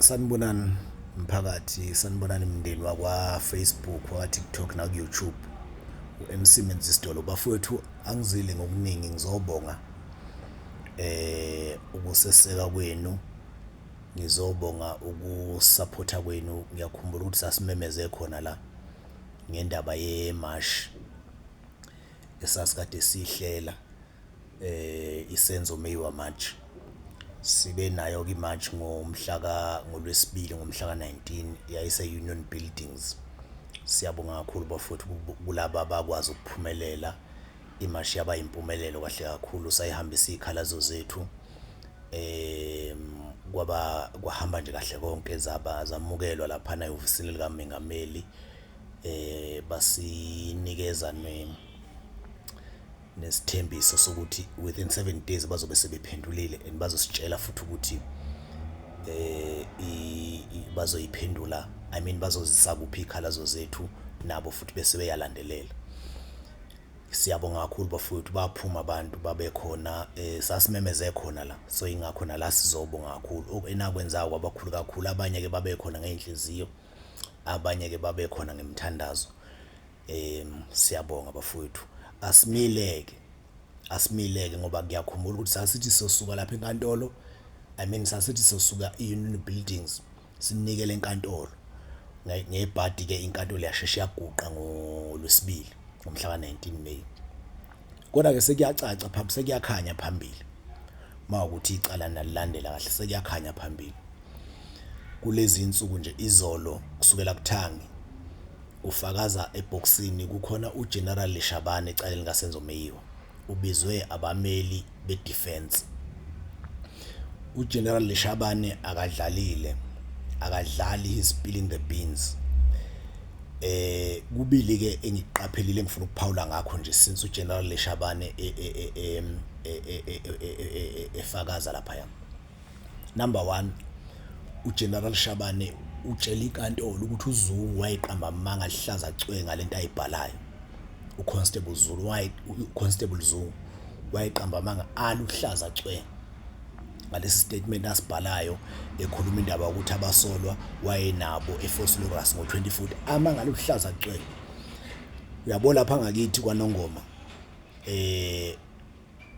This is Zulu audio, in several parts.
Sanibonani mphakathi, sanibonani mndeni wakwa-Facebook, wakwa-TikTok naku-YouTube. U-M_C Menzisitolo. Bafowethu, angizile ngokuningi ngizobonga ukuseseka kwenu, ngizobonga ukusaphotha kwenu. Ngiyakhumbula ukuthi sasimemeze khona la ngendaba yemashi esasikade siyihlela iSenzo Meyiwa March. Sibe nayo-ke i-march ngomhlaka, ngoLwesibili ngomhlaka 19 yayise-Union Buildings. Siyabonga kakhulu bafowethu kulaba abakwazi ukuphumelela, imashi yaba impumelelo kahle kakhulu, sayihambisa iy'khalazo zethu kwaba kwahamba nje kahle konke zaba zamukelwa laphana ehhovisini likamengameli. Basinikeza nesithembiso sokuthi within 7 days bazobe sebephendulile and bazositshela futhi ukuthi bazoyiphendula, I mean, bazozisa kuphi iy'khalazo zethu, nabo futhi bese beyalandelela. Siyabonga kakhulu bafowethu, baphuma abantu babe khona, sasimemeze khona la, so ingakho nala sizobonga kakhulu. Enakwenzayo kwabakhulu kakhulu, abanye-ke babe khona ngey'nhliziyo, abanye-ke babe khona ngemthandazo. Siyabonga bafowethu. Asimile-ke, asimile-ke ngoba ngiyakhumbula ukuthi sasithi sosuka lapha enkantolo, I mean, sasithi sosuka i-Union Buildings sinikele enkantolo. Ngebhadi-ke inkantolo yasheshe yaguqa ngoLwesibili ngomhla ka-19 May. Kodwa-ke sekuyacaca phambi, sekuyakhanya phambili mawukuthi icala nalilandela kahle, sekuyakhanya phambili. Kulezi insuku nje, izolo kusukela kuthangi ufakaza ebhokisini kukhona uGeneral Leshabane ecaleni kaSenzo Meyiwa, ubizwe abameli be-defense. UGeneral Leshabane akadlalile, akadlali, he's spilling the beans. Kubili ke engikuqaphelile engifuna ukuphawula ngakho nje since uGeneral Leshabane efakaza lapha. Number 1, uGeneral Shabane utshela inkantolo ukuthi uZungu wayeqamba amanga alihlaza cwe ngalento ayibhalayo. UConstable Zulu waye, uConstable Zungu wayeqamba amanga aluhlaza cwe ngalesi statement asibhalayo, ekhuluma indaba yokuthi abasolwa wayenabo eVosloorus ngo-2040, amanga aluhlaza cwe. Uyabo lapha ngakithi kwaNongoma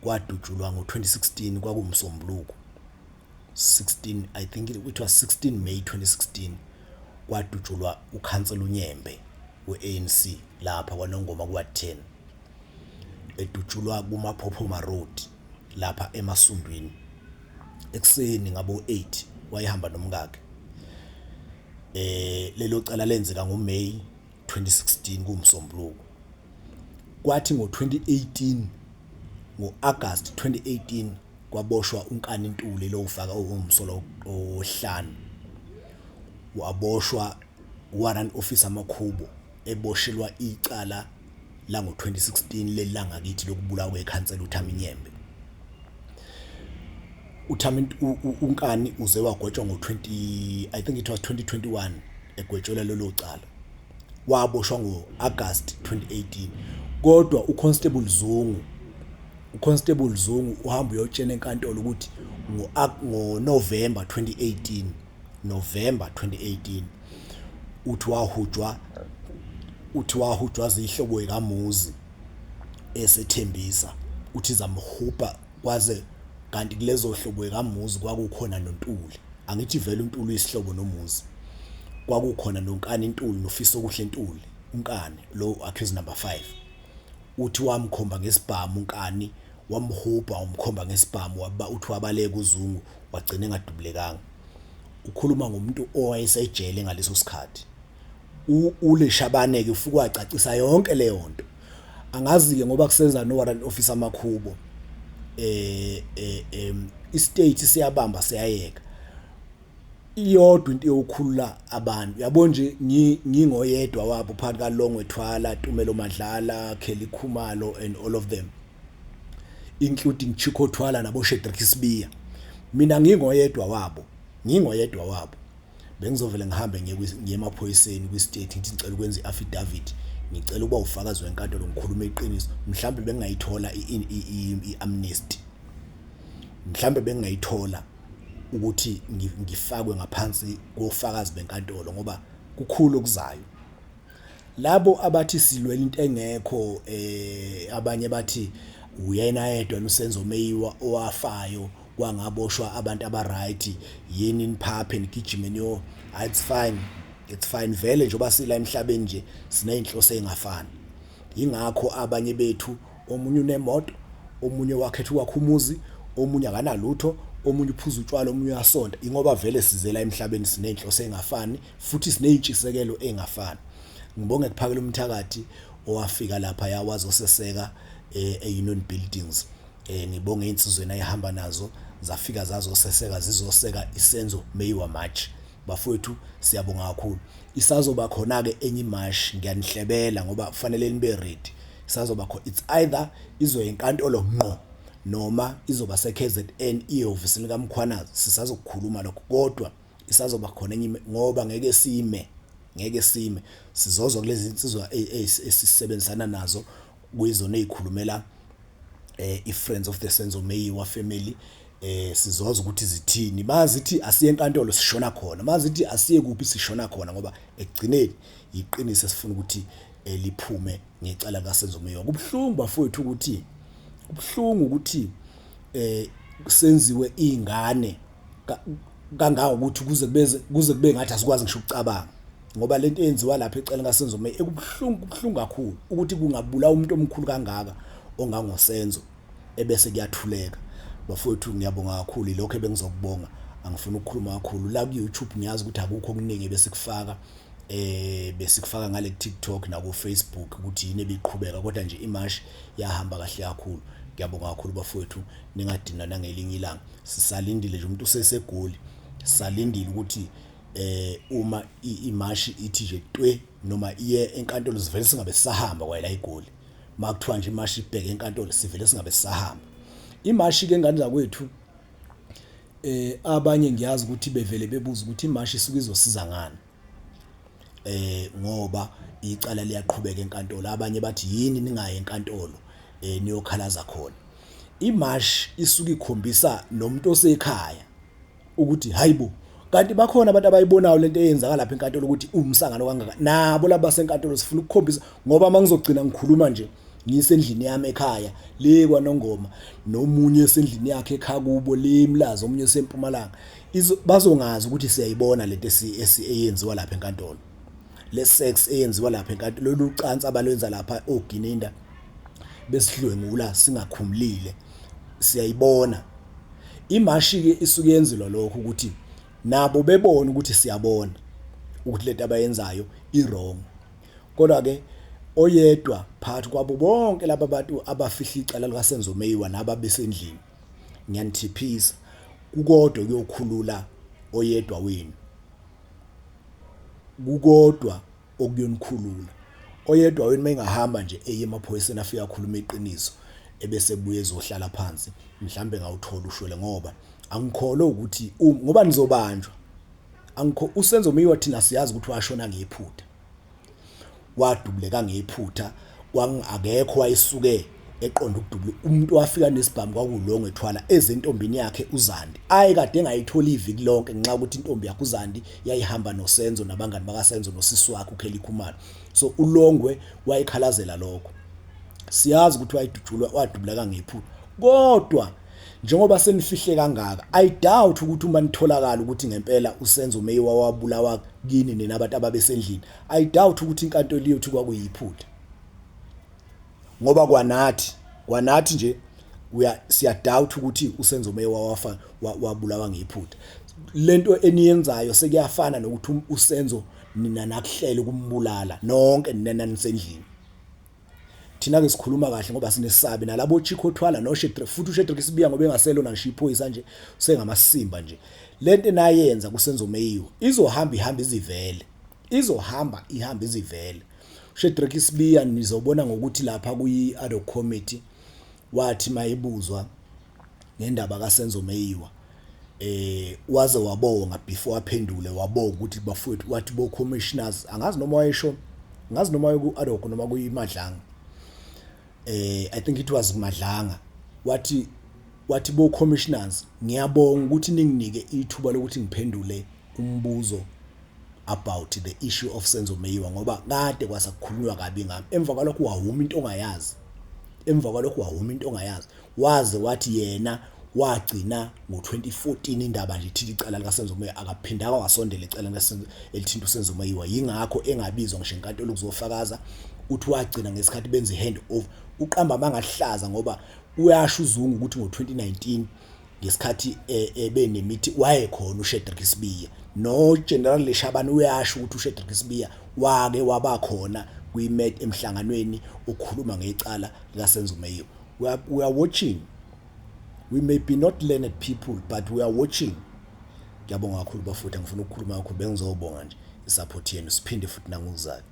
kwadutshulwa ngo-2016, kwakuwumsombuluko 16, I think it was 16 May 2016, kwadutshulwa ukhansela uNyembe we-ANC lapha kwaNongoma ku-ward 10, edutshulwa kuMaphophoma Road lapha eMasundwini ekuseni ngabo 8, wayehamba nomkakhe. Lelo cala lenzeka ngoMay 2016 kuwumsombuluko. Kwathi ngo-2018, ngo-August 2018, kwaboshwa uNkani Ntuli lo ufaka owumsolo ohlanu, waboshwa warrant officer Makhubo, eboshelwa icala lango-2016 leli langakithi lokubulawa kwekhansela uThami Nyembe. uThami uNkani uze wagwetshwa ngo-20, I think it was 2021, egwetshelwa lelo cala, waboshwa ngo-August 2018. Kodwa uConstable Zungu, uConstable Zungu uhamba uyotshena enkantolo ukuthi ngo-November 2018, November 2018, uthi wahujwa, uthi wahujwa zihlobo ekaMuzi esethembisa, uthi zamhupa kwaze kanti kulezo hlobo ekaMuzi kwakukhona noNtuli. Angithi vele uNtuli uyisihlobo noMuzi. Kwakukhona noNkani Ntuli noFisokuhle Ntuli, uNkani lo accused number 5. Uthi wamkhomba ngesibhamu uNkani, wamhubha, wamkhomba ngesibhamu, waba uthi wabaleka uZungu, wagcina engadubulekanga. Ukhuluma ngomuntu owayesejele ngaleso sikhathi. ULeshabane ke ufike wacacisa yonke leyo nto. Angazi ke ngoba kusenza no warrant officer Makhubo, istate siyabamba siyayeka iyodwa into yokukhulula abantu. Yabo nje, ngingoyedwa wabo phakathi kaLongwe Thwala, Tumelo Madlala, Kelly Khumalo and all of them, including Chico Thwala nabo Shadrack Sibiya. Mina ngingoyedwa wabo, ngingoyedwa wabo, bengizovele ngihambe ngiye emaphoyiseni kwi-state, ngithi ngicela ukwenza i-affidavit, ngicela ukuba ufakazi wenkantolo, ngikhuluma iqiniso. Mhlawumbe bengingayithola i-amnesty, mhlawumbe bengingayithola. ukuthi ngifakwe ngaphansi kofakazi benkantolo ngoba kukhulu okuzayo. Labo abathi silwela into engekho abanye bathi uyena yedwa uSenzo Meyiwa owafayo kwangaboshwa abantu aba-right, yini niphaphe nigijime niyo, hhayi it's fine, it's fine vele njengoba sila emhlabeni nje siney'nhloso ey'ngafani. Yingakho abanye bethu omunye unemoto, omunye wakhetha ukwakha umuzi, omunye akanalutho, omunye uphuza utshwala, omunye uyasonta. Ingoba vele size la emhlabeni siney'nhloso ey'ngafani futhi siney'ntshisekelo ey'ngafani. Ngibonge kuphakela umthakathi owafika laphaya wazoseseka e-Union Buildings. Ngibonge iy'nsizwa enayihamba nazo zafika zazoseseka zizoseka iSenzo Meyiwa March. Bafowethu siyabonga kakhulu. Isazoba khona-ke enye imashi, ngiyanihlebela ngoba kufanele nibe ready. Isazoba khona, it's either izoya enkantolo ngqo noma izoba se-K_Z_N iye ehhovisini likaMkhwanazi, sisazokukhuluma lokho kodwa isazoba khona enye ngoba ngeke sime, ngeke sime. Sizozwa kulezi nsizwa esisebenzisana nazo kuyizona ey'khulumela i-Friends of the Senzo Meyiwa family, sizozwa ukuthi zithini. Mazithi asiye enkantolo sishona khona, mazithi asiye kuphi sishona khona ngoba ekugcineni yiqiniso esifuna ukuthi liphume ngecala likaSenzo Meyiwa. Kubuhlungu bafowethu ukuthi, kubuhlungu ukuthi senziwe iy'ngane kangangokuthi kuze kubeze kuze kube ngathi asikwazi ngisho ukucabanga ngoba lento eyenziwa lapha ecaleni kaSenzo Meyiwa ekubuhlungu, kubuhlungu kakhulu ukuthi kungabulawa umuntu omkhulu kangaka ongangoSenzo ebese kuyathuleka. Bafowethu ngiyabonga kakhulu, ilokho ebengizokubonga, angifuni ukukhuluma kakhulu. La ku-YouTube ngiyazi ukuthi akukho okuningi ebesikufaka, besikufaka ngale ku-TikTok naku-Facebook ukuthi yini ebiqhubeka kodwa nje imashi yahamba kahle kakhulu. Ngiyabonga kakhulu bafowethu, ningadinwa nangelinye ilanga. Sisalindile nje umuntu useseGoli, sisalindile ukuthi uma imashi ithi nje twe noma iye enkantolo sivele singabe sisahamba kwayela eGoli. Makuthiwa nje imashi ibheke enkantolo sivele singabe sisahamba. Imashi ke ngane zakwethu abanye ngiyazi ukuthi bevele bebuza ukuthi imashi isuke izosiza ngani ngoba icala liyaqhubeka enkantolo, abanye bathi yini ningayi enkantolo niyokhalaza khona. Imashi isuke ikhombisa nomuntu osekhaya ukuthi hayibo kanti bakhona abantu abayibonayo lento eyenzakala lapha enkantolo ukuthi umsangano kangaka, nabo laba basenkantolo sifuna ukukhombisa ngoba mangizogcina ngikhuluma nje ngisendlini yami ekhaya le kwaNongoma nomunye esendlini yakhe ekhaya kubo le eMlazi, omunye eseMpumalanga, bazongazi ukuthi siyayibona lento eyenziwa lapha enkantolo, le sex eyenziwa lapha enkantolo, lolu cansi abalwenza lapha oGininda besidlwengula singakhumulile, siyayibona. Imashi-ke isuke yenzelwa lokho ukuthi nabo bebone ukuthi siyabona ukuthi lento abayenzayo i-wrong. Kodwa-ke oyedwa phakathi kwabo bonke laba bantu abafihla icala likaSenzo Meyiwa nababesendlini, ngiyanithiphisa, kukodwa kuyokhulula oyedwa wenu, kukodwa okuyonikhulula. Oyedwa wenu mengahamba nje eye emaphoyiseni afike akhulume iqiniso ebese ebuye ezohlala phansi, mhlambe ngawuthola ushwele ngoba angikholwa ukuthi ngoba nizobanjwa. Angikho uSenzo Meyiwa thina siyazi ukuthi washona ngephutha, wadubuleka ngephutha, akekho wayesuke eqonda ukudubula umuntu. Wafika nesibhamu kwakuwuLongwe Thwala ezentombini yakhe uZandi, ayekade engayitholi iviki lonke ngenxa yokuthi intombi yakhe uZandi yayihamba noSenzo nabangani bakaSenzo nosisi wakhe uKelly Khumalo. So uLongwe wayekhalazela lokho, siyazi ukuthi wayedutshulwa wadubuleka ngephutha, kodwa njengoba senifihle kangaka, I doubt ukuthi uma nitholakala ukuthi ngempela uSenzo Meyiwa wabulawa kini nina abantu ababesendlini, I doubt ukuthi inkantolo iyothi kwakuyiphutha ngoba kwanathi nje uya siya doubt ukuthi uSenzo Meyiwa wafa wabulawa ngephutha. Lento eniyenzayo sekuyafana nokuthi uSenzo nina nakuhlela ukumbulala nonke nina nisendlini. Thina ke sikhuluma kahle ngoba sinesabi nalabo Chico Thwala noShedrick, futhi uShedrick Sibiya ngoba engaselona ngisho iphoyisa nje usengamasimba nje. Lento enayenza kuSenzo Meyiwa izohamba ihamba izivele, izohamba ihamba izivele. uShedrick Sibiya nizobona ngokuthi lapha kuyi ad hoc committee wathi mayebuzwa ngendaba kaSenzo Meyiwa waze wabonga before aphendule, wabonga ukuthi bafowethu, wathi bo commissioners, angazi noma wayesho, ngazi noma ku ad hoc noma kuyiMadlanga, I think it was Madlanga, wathi Wathi, "Bo-commissioners, ngiyabonga ukuthi ninginike ithuba lokuthi ngiphendule umbuzo about the issue of Senzo Meyiwa, ngoba kade kwasakukhulunywa kabi ngami." Emva kwalokho wahuma into ongayazi. Emva kwalokho wahuma into ongayazi, waze wathi yena wagcina ngo-2014 indaba nje ithinta icala likaSenzo Meyiwa, akaphindanga wasondela ecaleni elithinta uSenzo Meyiwa, yingakho engabizwa ngisho enkantolo ukuzofakaza. Uthi wagcina ngesikhathi benza i-hand over. Uqamba amangahlaza, ngoba uyasho uZungu ukuthi ngo-2019 ngesikhathi benemithi wayekhona uShadrack Sibiya no-General Leshabane. Uyasho ukuthi uShadrack Sibiya wake waba khona kwi-met emhlanganweni okhuluma ngecala likaSenzo Meyiwa. We are watching. We may be not learned people, but we are watching. Ngiyabonga kakhulu, bafowethu. Ngifuna ukukhuluma kakhulu, bengizobonga nje i-support yenu. Siphinde futhi nangokuzayo.